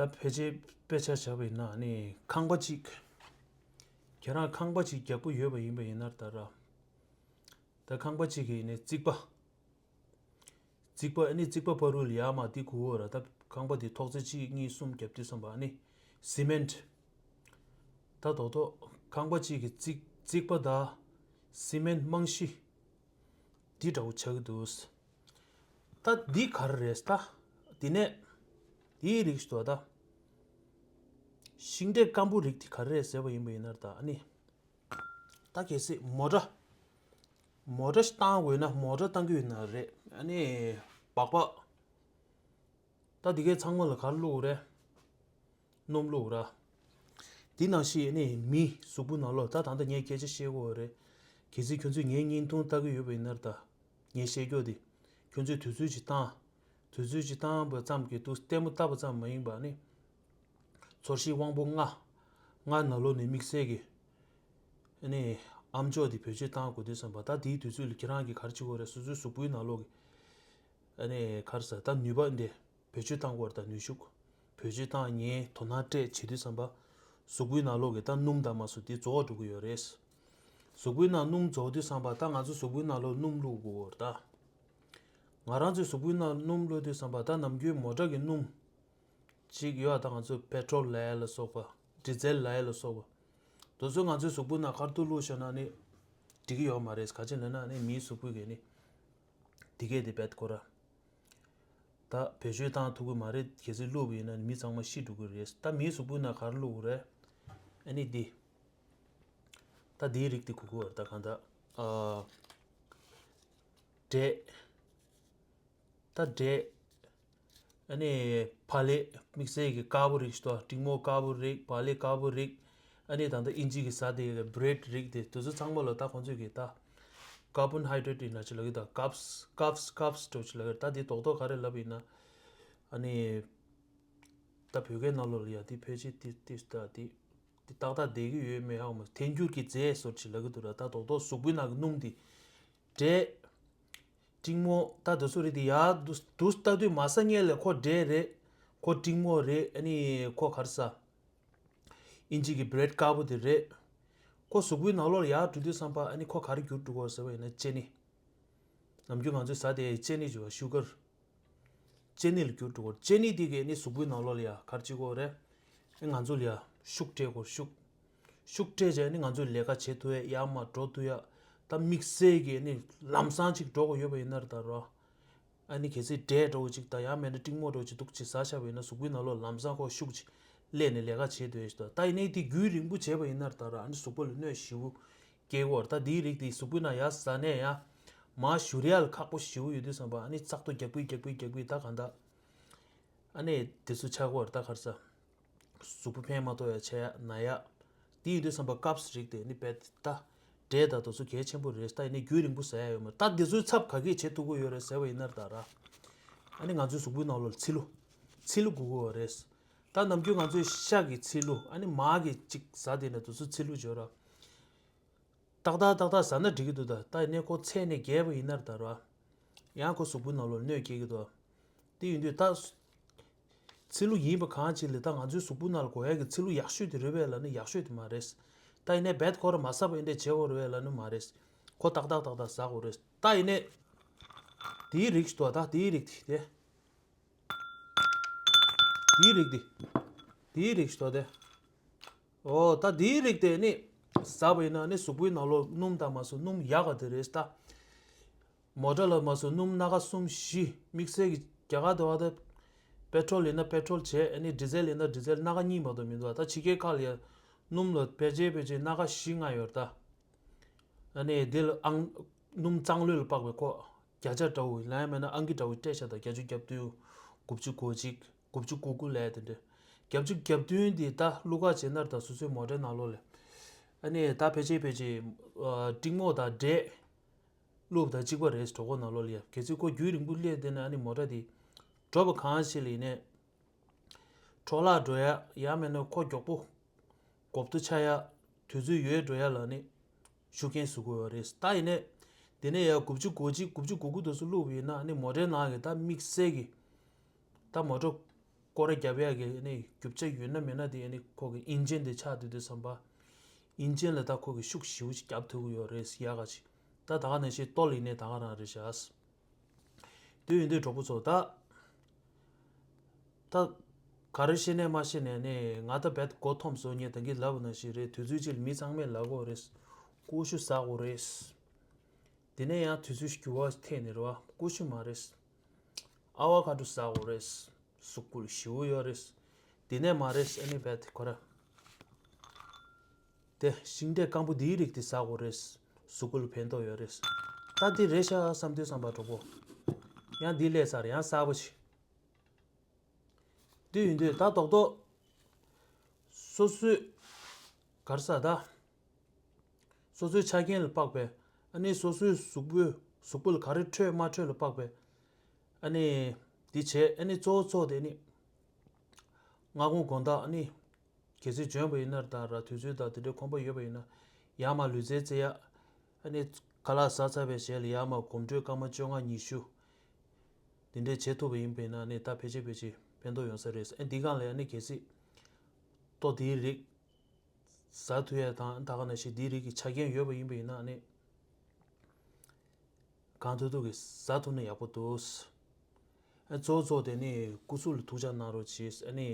ད་ཕལ་ཆེར་དཔེ་ཆ་བཞག་པ་ཡིན་ན་ནི་ཁང་པ་གཅིག་ཁྱེད་རང་ཁང་པ་གཅིག་རྒྱག་གི་ཡོད་པ་ཡིན་པ་ཡིན་ན་ད་ར། ད་ཁང་པ་གཅིག་གི་ནི་རྩིག་པ། རྩིག་པ་ཨ་ནི་རྩིག་པ་བར་དུ་ལ་ཡར་མར་འདི་གུ་བོ་ར་ད་ཁང་པ་འདི་ཐོག་ཚད་གཅིག་གཉིས་གསུམ་བརྒྱབ་དུས་ཙམ་པ་ཨ་ནི་སི་མེན་ཊི། ད་རྡོག་རྡོག་ཁང་པ་གཅིག་གི་རྩིག་རྩིག་པ་དང་སི་མེན་ཊི་རྨང་གཞི་འདི་འདྲ་བོ་ཆགས་ཀྱི་འདུག་ད་འདི་ག་རེ་རེད་ད། འདི་ནས་འདིའི་རིགས་ཤིག་འདུག་ད། ཤིང་འབྲས་སྐམ་པོ་རིགས་འདི་ག་རེ་རེད་ཟེར་བ་ཡིན་པ་ཡིན་ན་ད་ཨ་ནི། ད་གལ་སྲིད་མོ་ཊ། མོ་ཊ་ཞིག་བཏང་དགོས་ན་མོ་ཊ་བཏང་གི་ཡོད་ན་རེད། ཨ་ནི་སྦག་སྦག་ད་འདི་གའི་ཚང་མ་ལ་ག་རེ་བླུགས་རེད། སྣུམ་བླུགས་ར། འདི་ནང་བཞིན་ཨ་ནི་མི་གཟུགས་པོ་ནང་ལོགས་ད་ད་ལྟ་ངས་སྐད་ཆ་བཤད་དགོས་རེད། གལ་སྲིད་ཁྱོད་ཚོས་ངའི་བརྙན་ཐུང་ལྟ་གི་ཡོད་པ་ཡིན་ན་ད། ངས་བཤད་རྒྱུ་དེ། ཁྱོད་ཚོས་དུས་ཚོད་ཅིག་བཏང་། དུས་ཚོད་ཅིག་བཏང་བ་ཙམ་གྱིས་འདུག་ལྟད་མོ་ལྟ་བ་ཙམ་མ་ཡིན་པ་ནི། ཚོར་ཤེས་དབང་པོ་ལྔ། ལྔ་ནང་ལོགས་ནས་དམིགས་བསལ་གྱི། ཨ་ནི། ཨམ་ཅོག་འདི་བེད་སྤྱོད་བཏང་དགོས་དུས་ཙམ་པ་ད་དེའི་དུས་ཚོད་ལ་ཁྱེད་རང་གིས་ག་རེ་བྱེད་དགོས་རེད། སོ་སོའི་གཟུགས་པོའི་ནང་ལོགས་ཀྱི། ཨ་ནི་ག་རེ་ཟེར་ད་ནུས་པ་འདི་བེད་སྤྱོད་བཏང་དགོས་རེད། ད་ནུས་ཤུགས་བེད་སྤྱོད་བཏང་ངས་དོ་སྣང་སྤྲད་བྱེད་དུས་ཙམ་པ། གཟུགས་པོའི་ནང་ལོགས་ཀྱི་ད་སྣུམ་དང་མ་སུ་དེ་རྫོགས་འགྲོ་གི་ཡོད་རེད། གཟུགས་པོའི་ནང་སྣུམ་རྫོགས་དུས་ཙམ་པ་ད་ང་ཚོ་གཟུགས་པོའི་ནང་ལོགས་སྣུམ་བླུགས་དགོས་རེད་ད། ང་རང་ཚོའི་གཟུགས་པོའི་ནང་སྣུམ་བླུགས་དུས་ཙམ་པ་ད་ནམ་རྒྱུན་མོ་ཊ་གི་སྣུམ། གཅིག་ཡོད་ད་ང་ཚོ་པེ་ཊྲོལ་ལབ་ཡ་ལ་སོགས་པ། ཌི་ཟེལ་ལབ་ཡ་ལ་སོགས་པ། དེ་ཚོ་ང་ཚོའི་གཟུགས་པོའི་ནང་ག་རེ་བླུགས་བཞག་ན་ནི། འགྲིག་གི་ཡོད་མ་རེད། ག་ཅི་ལབ་ན་ནི་མིའི་གཟུགས་པོའི་གི་ནི། འདི་གས་དེ་བེད་ཁོ་ར། ད་བེད་སྤྱོད་བཏང་ཐུབ་ཀྱི་མ་རེད། གལ་སྲིད་བླུགས་པ་ཡིན་ན་ནི་མི་ཚང་མ་ཤི་འགྲོ་གི་རེད། ད་མིའི་གཟུགས་པོའི་ནང་ག་རེ་བླུགས་དགོས་རེད། ཨ་ནི་འདི། ད་འདིའི་རིགས་འདི་དགོས་ཀྱི་ཡོད་རེད་ད་གང་ལྟར། ཨ། འབྲས། ད་འབྲས། ཨ་ནི་བག་ལེབ་དམིགས་བསལ་གྱི་དཀར་པོ་རིགས་ཤིག་ཏོ། འབྲིང་མོ་དཀར་པོ་རིགས། བག་ལེབ་དཀར་པོ་རིགས། ཨ་ནི་ད་ལྟ་ཨིན་ཇི་གི་ཟ་དེ་གི་བྷི་རེཌ་རིགས་དེ་དེ་ཚོ་ཚང་མ་ལ་ད་ཁོང་ཚོས་གི་ད་ཀར་བོན་ཧའི་ཌེ་རེ་ཊི་ཡིན་ན་ཅི་ལབ་གི་ད་ཀབ་སི་ཀབ་སི་ཀབ་སི་འདྲ་ཅིག་ལབ་གི་ད་དེ་རྡོག་རྡོག་ག་རེ་ལབ་ཡིན་ན། ཨ་ནི་ད་བོད་སྐད་ནང་ལོགས་ལ་ཡ་དེ་ཕལ་ཆེར་དེ་དེ་ད་དེ་དེ་ཏག་ཏག་བསྡད་གི་ཡོད་མེད་ཧ་གོ་མ་ཐལ་འགྱུར་གྱི་རྫས་ཟེར་ཅིག་ལབ་གི་འདུག་ར། ད་རྡོག་རྡོག་གཟུགས་པོའི་ནང་གི་སྣུམ་དེ་འབྲས། འབྲིང་མོ་ད་དེ་ཚོ་རེད་དེ་ཡར་དུ་དུ་ལྟ་དུས་མ་ས་ངེས་ལས་ཁོ་འབྲས་རེད། ཁོ་འབྲིང་མོ་རེད། ཨ་ནི་ཁོ་ག་རེ་ཟ། ཨིན་ཇི་གི་བྷི་རེཌ་དཀར་པོ་དེ་རེད། ཁོ་གཟུགས་པོའི་ནང་ལོགས་ལ་ཡར་འགྲོ་དུས་ཙམ་པ་ཨ་ནི་ཁོ་ག་རེ་འགྱུར་འགྲོ་གི་ཟེར་བ་ཡིན་ན་ཅེ་ནི། ནམ་རྒྱུན་ང་ཚོས་ཟ་དེ་ཅེ་ནི་ཅེས་པ་ཤུ་གར། ཅེ་ནི་ལ་འགྱུར་འགྲོ་གི་ཅེ་ནི་དེ་གས་ནི་གཟུགས་པོའི་ནང་ལོགས་ལ་ཡ་ག་རེ་བྱེད་ཀྱི་ཡོད་རེད། ཨེ་ང་ཚོ་ལ་ཡ་ཤུགས་སྤྲད་དགོས་ཤུགས། ཤུགས་སྤྲད་བྱས་ནི་ང་ཚོས་ལས་ཀ་བྱེད་ཐུབ་ཡ་ཡར་མར་འགྲོ་ཐུབ་ཡ། ད་དམིགས་བསལ་གྱི་ནི་ལམ་སང་ཅིག་འགྲོ་དགོས་ཡོད་པ་ཡིན་ན་རེད་ད་རོ། ཨ་ནི་གལ་སྲིད་འབྲས་འདྲ་བོ་ཅིག་དང་ཡང་མིན་ན་འབྲིང་མོ་འདྲ་བོ་ཅིག་འདུག་ཅིག་ཟ་བཞག་པ་ཡིན་ན་གཟུགས་པོའི་ནང་ལོགས་ལམ་སང་ཁོ་ཤུགས་ཅིག་སླེབས་ནས་ལས་ཀ་བྱེད་འདོད་ཞིག་དང་ད་ཡིན་ནའི་དེ་རྒྱུན་རིང་པོ་བྱས་པ་ཡིན་ན་ད་ར་ཨ་ནི་གཟུགས་པོ་ལ་གནོད་ཞེ་པོ་སྐྱེལ་གི་ཡོད་རེད། ད་དེའི་རིགས་དེ་གཟུགས་པོའི་ནང་ཡར་ཟ་ནས་ཡང་མར་བཞུར་ཡ་ལ་ཁག་པོ་ཞེ་པོ་ཡོད་དུས་ཙམ་པ་ཨ་ནི་བཙག་འཐུ་རྒྱག་པའི་རྒྱག་པའི་རྒྱག་པའི་ད་གང་ལྟར་ཨ་ནི་དེ་ཚོ་ཆགས་ཀྱི་ཡོད་རེད། ད་ག་རེ་ཟ། གཟུགས་པོ་ཕན་མ་ཐོགས་ཡ་ཆ་ཡ་ན་ཡ། དེ་ཡིན་དུས་ཙམ་པ་ཀབ་སི་རིགས་དེ་ནི་རྦད་ད། འབྲས་དང་དེ་ཚོ་གལ་ཆེན་པོ་རེད། ད་ཡིན་ནའི་རྒྱུན་རིང་པོ་ཟ་ཡ་ཡོད་མ་རེད། ད་དེ་ཚོའི་ཚབ་ག་གིས་བྱེད་ཐུབ་ཀྱི་ཡོད་རེད་ཟེར་བ་ཡིན་ན་ད་ར། ཨ་ནི་ང་ཚོའི་གཟུགས་པོའི་ནང་ལོགས་ཚིལ་ལུ། ཚིལ་ལུ་དགོས་ཀྱི་ཡོད་རེད། ད་ནམ་རྒྱུན་ང་ཚོའི་ཤ་གི་ཚིལ་ལུ་ཨ་ནི་མར་གི་ཅིག་ཟ་དེ་ནས་དེ་ཚོ་ཚིལ་ལུ་བརྗོད་ར། ཏག་ཏག་ཏག་ཏག་ཟ་ན་འགྲིག་གི་འདུག་ད་ད་ཡིན་ནའི་ཁོ་ཚད་ནས་བརྒལ་བ་ཡིན་ན་ད་ར། ཡང་ཁོ་གཟུགས་པོའི་ནང་ལོགས་གནོད་སྐྱེལ་གི་འདུག་དེ་ཡིན་དུས་ད། ཚིལ་ལུ་ཡིན་པ་གང་ཅི་ལས་ད་ང་ཚོའི་གཟུགས་པོ་ནང་ལ་དགོས་ཡ་གི་ཚིལ་ལུ་ཡག་ཤོས་དེ་རེད་པས་ལབ་ན་ཡག་ཤོས་དེ་མ་རེད། ད་ཡིན་ནའི་བེད་ཁོ་ར་མ་ཟ་བ་ཡིན་དེ་བྱེད་དགོས་རེད་པས་ལབ་ན་མ་རེད། ཁོ་ཏག་ཏག་ཏག་ཏག་ཟ་དགོས་རེད། ད་ཡིན་ནའི་དེའི་རིགས་ཤིག་འདུག་ད་དེའི་རིགས་དེ། དེའི་རིགས་དེ། དེའི་རིགས་ཤིག་འདུག་དེ། ཨོ་ད་དེའི་རིགས་དེ་ནི་ཟ་བ་ཡིན་ན་ནི་གཟུགས་པོའི་ནང་ལོགས་སྣུམ་དང་མ་སོ་སྣུམ་ཡག་ག་དེ་རེད་ད། མོ་ཊ་ལ་མ་སོ་སྣུམ་སྣ་ཁ་གསུམ་བཞི་དམིགས་བསལ་གྱི་རྒྱ་གར་དུ་བ་དེ། པེ་ཊྲོལ་ཡིན་ན་པེ་ཊྲོལ་བྱས་ཨ་ནི་ཌི་ཟེལ་ཡིན་ན་ཌི་ཟེལ་སྣ་ཁ་གཉིས་མ་གཏོགས་མི་འདུག་ད་ཕྱི་རྒྱལ་ཁག་ལ་ཡ་སྣུམ་ལ་ཕལ་ཆེར་ཕལ་ཆེར་སྣ་ཁ་བཞི་ལྔ་ཡོད་ད། ཨ་ནི་འདི་ལ་ཨང་སྣུམ་གཙང་ལོས་ལ་དཔག་པའི་ཁོ་བརྒྱ་ཆ་འདྲ་བོ་ལན་མེད་ན་ཨང་ཀི་འདྲ་བོ་སྤྲད་བཞག་ད་བརྒྱད་ཅུ་གྱ་བདུན། དགུ་བཅུ་གོ་གཅིག་དགུ་བཅུ་གོ་དགུ་ལས་དེ་འདྲ། བརྒྱད་ཅུ་གྱ་བདུན་འདི་ད་བླུག་ག་བྱེད་ན་ད་སོ་སོའི་མོ་ཊའི་ནང་ལོགས་ལ། ཨ་ནི་ད་ཕལ་ཆེར་ཕལ་ཆེར་ཨ་ཀྲིག་མོ་དང་འབྲས། བླུགས་ད་གཅིག་པ་རེད་གྲོད་ཁོག་ནང་ལོགས་ལ་ཡ། གལ་སྲིད་ཁོ་རྒྱུན་རིང་པོ་སླེབས་བསྡད་ན་ཨ་ནི་མོ་ཊ་དེ་འགྲོ་བ་གང་ཞིག་ལ་ཡིན་ནའི། འཕྲོ་བརླག་འགྲོ་ཡ་ཡང་མིན་ན་ཁོ་མགྱོགས་པོ་གོབ་ཏོ་ཆགས་ཡ་དུས་ཚོད་ཡོལ་འགྲོ་ཡ་ལ་ནི་ཤུགས་རྐྱེན་བཟོ་གི་ཡོད་རེད། ད་ཡིན་ནའི་དེ་ནས་ཡ་དགུ་བཅུ་གོ་གཅིག་དགུ་བཅུ་གོ་དགུ་དུས་སུ་བླུགས་པ་ཡིན་ན་ནི་མོ་ཊའི་ནང་གི་ད་དམིགས་བསལ་གྱི་ད་མོ་ཊ་སྐོར་ར་རྒྱབ་ཡ་གི་ནི་རྒྱུ་ཆ་ཡོད་ན་མེད་ན་དེ་ནི་ཁོ་གི་ཨིན་ཇིན་དེ་ཆགས་དུས་དུས་བསམ་པ། ཨིན་ཇིན་ལ་ད་ཁོ་གི་ཤུགས་ཞེ་པོ་ཅིག་རྒྱབ་ཐུབ་ཀྱི་ཡོད་རེད་ཡ་ག་ཅིག་ད་ད་ག་ནང་བཞིན་ལྟོ་ལ་ཡིན་ནའི་ད་ག་རང་རེད་ཤག་དེ་ཡིན་དུས་གྲོགས་པོ་ཚོ་ད། ད། ག་རེ་བཤད་ནས་མ་བཤད་ནས་ནི་ང་ད་བེད་མགོ་འཐོམས་སོང་ངས་ད་གིན་ལབ་པ་ནང་བཞིན་རེད། དུས་ཚོད་ཅིག་ལ་མི་ཚང་མས་ལབ་དགོས་རེད། ཀུ་ཤུ་ཟ་དགོས་རེད། དེ་ནས་ཡང་དུས་ཚོད་འགྱུར་བ་ཐེབས་ནས་རེད་བ། ཀུ་ཤུ་མ་རེད། ཨ་བ་ཁ་ཌོ་ཟ་དགོས་རེད། གཟུགས་པོ་ལ་ཞེ་པོ་ཡོད་རེད། དེ་ནས་མ་རེད་ཨ་ནི་བེད་ཁོ་ར། དེ་ཤིང་འབྲས་སྐམ་པོ་འདིའི་རིགས་དེ་ཟ་དགོས་རེད། གཟུགས་པོ་ལ་ཕན་ཐོགས་ཡོད་རེད། ད་འདི་རེད་ཤག་བསམ་དུས་བསམ་པ་གྲོགས་པོ། ཡང་འདི་ལས་ཚར་ཡང་གསར་པ་ཞིག་དེ་ཡིན་དུས་ད་རྡོག་རྡོག་སོ་སོའི་གར་ས་ད། སོ་སོའི་ཆ་རྐྱེན་ལ་དཔག་པའི་ཨ་ནི་སོ་སོའི་གཟུགས་པོའི་གཟུགས་པོ་ལ་ག་རེ་འཕྲོད་མ་འཕྲོད་ལ་དཔག་པའི་ཨ་ནི་འདི་བྱས། ཨ་ནི་གཙོ་བོ་གཙོ་བོ་དེ་ནི་སྔ་དགོང་དགོང་དག་ཨ་ནི་གལ་སྲིད་འཇོན་པ་ཡིན་ན་ད་ར་དུས་ཚོད་དང་དེ་འདྲའི་ཁོམ་པ་ཡོད་པ་ཡིན་ན་ཡར་མར་ལུས་རྩལ་རྩེ་ཡ། ཨ་ནི་ཁ་ལག་ཟ་ཚར་བའི་རྗེས་ལ་ཡར་མར་གོམ་བགྲོད་སྐར་མ་བཅོ་ལྔ་ཉི་ཤུ་དེ་འདྲས་བྱེད་ཐུབ་པ་ཡིན་པ་ཡིན་ན་ནི་ད་ཕལ་ཆེར་ཕལ་ཆེར་ཕན་ཐོགས་ཡོང་ས་རེད། ཨ་འདི་སྒང་ལ་ཨ་ནི་གལ་སྲིད་ལྟོ་དེའི་རིགས་ཟ་ཐུབ་ཡ་དང་ད་ག་ནང་བཞིན་དེའི་རིགས་ཀྱི་ཆ་རྐྱེན་ཡོད་པ་ཡིན་པ་ཡིན་ན་ནི་གང་ཐུབ་ཐུབ་ཀྱིས་ཟ་ཐུབ་ན་ཡག་པོ་འདུག་ཨ་གཙོ་བོ་གཙོ་བོ་དེ་ནི་སྐུ་གཟུགས་ལ་ཐུགས་ཅག་གནང་རོགས་གྱིས། ཨ་ནི་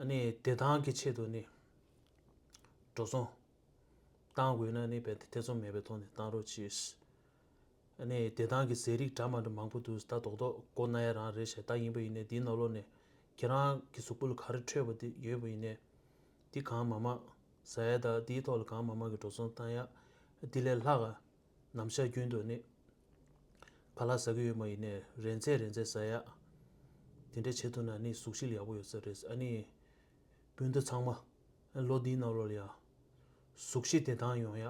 ཨ་ནི་བདེ་ཐང་གི་ཆེད་དུ་ནི་འགྲོ་སོང་བཏང་དགོས་ན་ནི་རྦད་དེ་ཐེ་ཚོམ་མེད་པའི་ཐོག་ནས་བཏང་རོགས་གྱིས། ཨ་ནི་བདེ་ཐང་གི་ཟས་རིགས་འདྲ་མ་འདྲ་མང་པོ་འདུག་ད་རྡོག་རྡོག་མགོ་ན་ཡ་རང་རེད་ཤག་ད་ཡིན་པ་ཡིན་ནའི་འདིའི་ནང་ལོགས་ནས་ཁྱེད་རང་གི་གཟུགས་པོ་ལ་ག་རེ་འཕྲོད་པ་དེ་ཡོད་པ་ཡིན་ནའི་འདི་གང་མང་མང་ཟ་ཡ་དང་འདིའི་ཐོག་ལ་གང་མང་མང་གི་འགྲོ་སོང་བཏང་ཡ། འདི་ལས་ལྷག་ག་ནམ་ཞག་རྒྱུན་དུ་ནི་ཁ་ལག་ཟ་གི་ཡོད་མ་ཡིན་ནའི་རན་ཚད་རན་ཚད་ཟ་ཡ། དེ་འདྲ་བྱེད་ཐུབ་ན་ནི་གཟུགས་གཞི་ལ་ཡག་པོ་ཡོད་ས་རེད། ཨ་ནི་སྤུན་ཟླ་ཚང་མ་ལོ་འདིའི་ནང་ལོགས་ལ་ཡ་གཟུགས་གཞི་བདེ་ཐང་ཡོང་ཡ།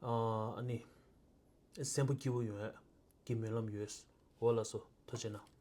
ཨ་ནི་སེམས་པ་སྐྱིད་པོ་ཡོང་ཡ་གི་སྨོན་ལམ་ཡོད། འོ་ལགས་སོ་ཐུགས་རྗེ་གནང་།